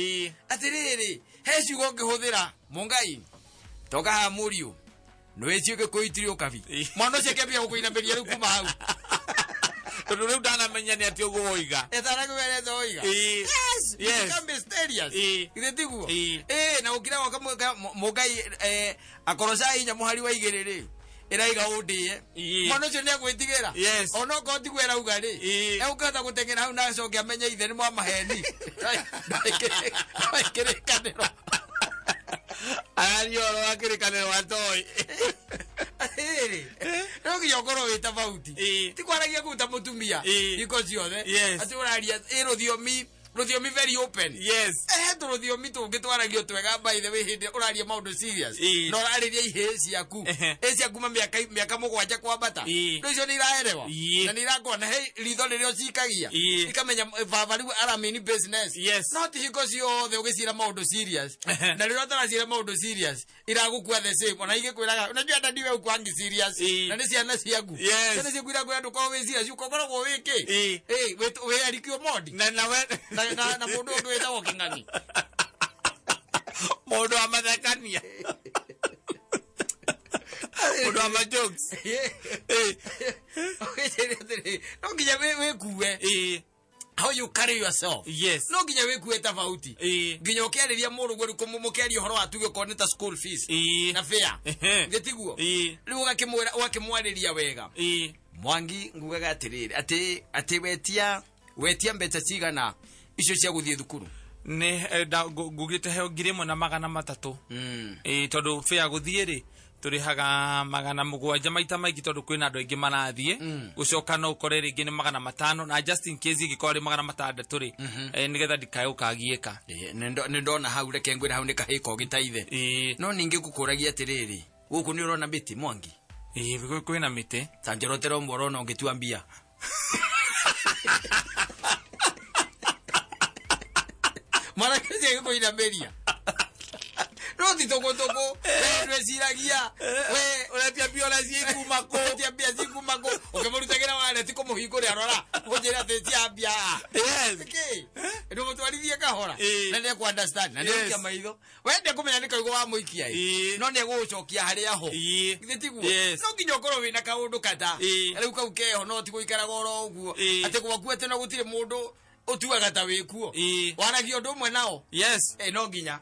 Atĩrĩrĩ, he ciugo ũngĩhũthĩra Mũngai. Toka haha mũriũ. Nĩ wĩciĩ Gĩkũyũ itirĩ ũkabi. Mwana ũcio akĩambia gũkũinamĩria rĩu kuma hau. Tondũ rĩu ndanamenya nĩ atĩ ũguo woiga. Ĩtaragĩwerete woiga. Yes. Yes. Become mysterious. Githĩ tiguo? Na gũkira gwaka Mũngai akorwo cai inya mũhari wa igĩrĩ rĩ. Ĩraiga ũndĩe. Mwana ũcio nĩ agwĩtigĩra. Yes. Ona okorwo tiguo ĩrauga rĩ. Egũkĩhota gũteng'era hau na acoke amenye ithe nĩ mwamaheni. Kĩrĩkanĩro. Araria ũhoro wa kĩrĩkanĩro wa toy. Atĩrĩrĩ, no nginya ũkorwo wĩ tofauti. Ti kwaragia kũu ta mũtumia. Hingo ciothe. Yes. Atĩ ũraria ĩ rũthiomi rũthiomi very open. Yes. Tũrũthiomi tũngĩ twaragio twega by the way hĩndĩ ũraria maũndũ serious. Na ũrarĩria ihĩĩ ciaku. Ĩ cia kuma mĩaka mũgwanja kwambata. Rĩu icio nĩ iraerewa. Na nĩ irakorwo na he ritho rĩrĩa ũcikagia. Ikamenya baba rĩu aramini business. Yes. No ti hingo ciothe ũgĩcira maũndũ serious. Na rĩrĩa ũtaracira maũndũ serious iragũkua the same. Ona igĩkwĩraga unajua daddy we ũkwangi serious. Na nĩ ciana ciaku. Yes. Ciana ciaku irakwĩra ndũkorwo wĩ serious, ũkoragwo wĩ kĩ? Wĩ Eric Omondi. Na na we na mũndũ ũngĩ wĩtagwo Kĩng'ang'i. Mũndũ wa mathekania. Mũndũ wa ma jokes. No nginya wĩkue. How you carry yourself. Yes. No nginya wĩkue tofauti. Nginya ũkĩarĩria mũrũguo rĩu mũkĩaria ũhoro wa tuge okorwo nĩ ta school fees. Na fare. Githĩ tiguo? Rĩu ũgakĩmwĩra ũgakĩmwarĩria wega. Mwangi ngugaga atĩrĩrĩ, atĩ wetia mbeca cigana icio cia gũthiĩ thukuru? Nĩ ngugĩte heo 1,300. Tondũ fare gũthiĩ rĩ, Tũrĩhaga 700 maita maingĩ tondũ kwĩna andũ aingĩ marathiĩ. Gũcoka no ũkore rĩngĩ nĩ 500, na just in case ingĩkorwo rĩ 600 rĩ, nĩgetha ndikae gũkagiĩka. Nĩ ndona hau, reke ngwĩre hau nĩ kahĩko gĩtaithe. No ningĩ ngũkũragia atĩrĩrĩ, gũkũ nĩ ũrona mĩtĩ, Mwangi? Ĩĩ, kwĩna mĩtĩ. Ta njorotera ũmwe ũrona ũngĩtua mbia. Mwanake ũcio agĩkũinamĩria no ti tũkũtũkũ, we ndwĩciragia we Ũretia mbia ũrĩa ciĩkuma kũ? Ũretia mbia cikuma kũ? Ũkĩmũrutagĩra wareti kũmũhingũrĩra, rora ũnjĩre atĩ cia mbia. Nĩkĩ ndũmũtwarithie kahora? Na nĩ understand na nĩ ũkia maitho we ndekũmenya nĩ kaigũ wa mũikia ĩ. No nĩ egũgũcokia harĩa ho. Githĩ tiguo? Yes. No nginya ũkorwo wĩna kaũndũ kata rĩu kau keho, no ti gũikaraga oro ũguo atĩ gwaku atĩ no gũtirĩ mũndũ ũtuaga ta wĩkuo. Waragia ũndũ ũmwe nao. No nginya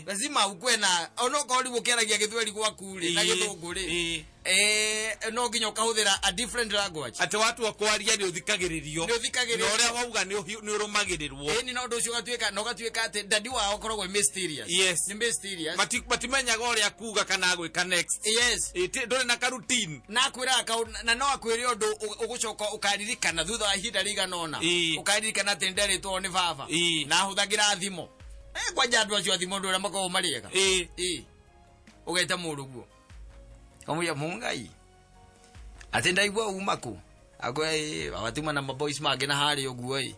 lazima ukwe na onokorwo rĩu ũkĩaragia gĩthweri gwaku rĩ na gĩthũngũ rĩ, no nginya ũkahũthĩra a different language. Atĩ watua kwaria nĩ ũthikagĩrĩrio. Nĩ ũthikagĩrĩrio. Na ũrĩa wauga nĩ ũrũmagĩrĩrwo. Ĩni, na ũndũ ũcio ũgatuĩka na ũgatuĩka atĩ dadi wao ũkoragwo mysterious. Nĩ mysterious. Matimenyaga ũrĩa kuga kana gwĩka next. Ndũrĩ na karoutine. Na akwĩraga na no akwĩre ũndũ ũgũcoka ũkaririkana thutha wa ihinda rĩigana ũna. Ũkaririkana atĩ nderĩtwo nĩ baba. Na ahũthagĩra thimo. Kwanja andũ acio a thimo, ũndũ ũrĩa makoragwo marĩ ega. Ũgeta mũrũguo kamũira mũngai atĩ ndaigua uma kũ, akwĩra ĩ agatuma na maboys mangĩ na harĩa ũguo ĩ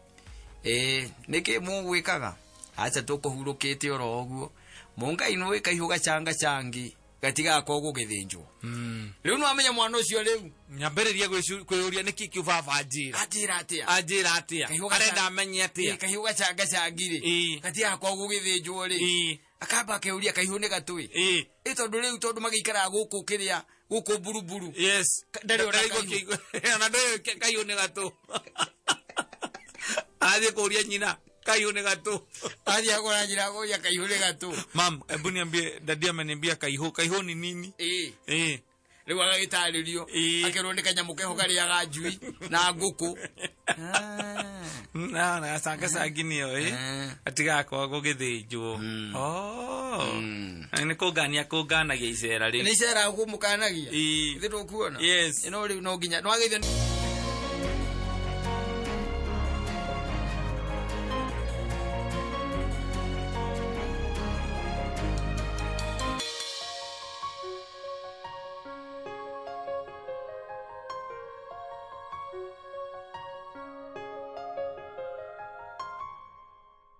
ĩ nĩkĩ mũgwĩkaga, aca tũkũhurũkĩte oro ũguo, mũngai nĩ kaihũ gacanga cangi gatigakorwo gũgĩthĩnjwo. Rĩu nĩ wamenya mwana ũcio rĩu Nyambĩrĩria kwĩyũria nĩkĩ kĩu baba anjĩra. Anjĩra atĩa? Anjĩra atĩa? Kaihũ Arenda amenye atĩa? Ĩ, kahiũ gacanga cangi rĩ, gatigakorwo gũgĩthĩnjwo rĩ, akamba akeuria kahiũ nĩ gatũĩ. Ĩ tondũ rĩu tondũ magĩikaraga gũkũ kĩrĩa gũkũ mburuburu. Ndarĩ ona Ndarĩ kahiũ. Ona ndũĩ kahiũ nĩ gatũ. Athiĩ kũria nyina kahiũ nĩ gatũ. Athiĩ agũra njĩra kũria kahiũ nĩ gatũ. Mam, hebu niambie, dadi ameniambia kaihũ. Kaihũ ni nini? Rĩu agagĩtarĩrio. Akerwo nĩ kanyamũ keho karĩaga njui na ngũkũ. Na na gacanga cangi nĩyo ĩ atigakorwo gũgĩthĩnjwo. Oh. Nĩ kũngania kũnganagia icera rĩu. Nĩ icera kũmũkanagia. Ithe ndũkuona? Yes. No rĩu no nginya nĩwagĩithio.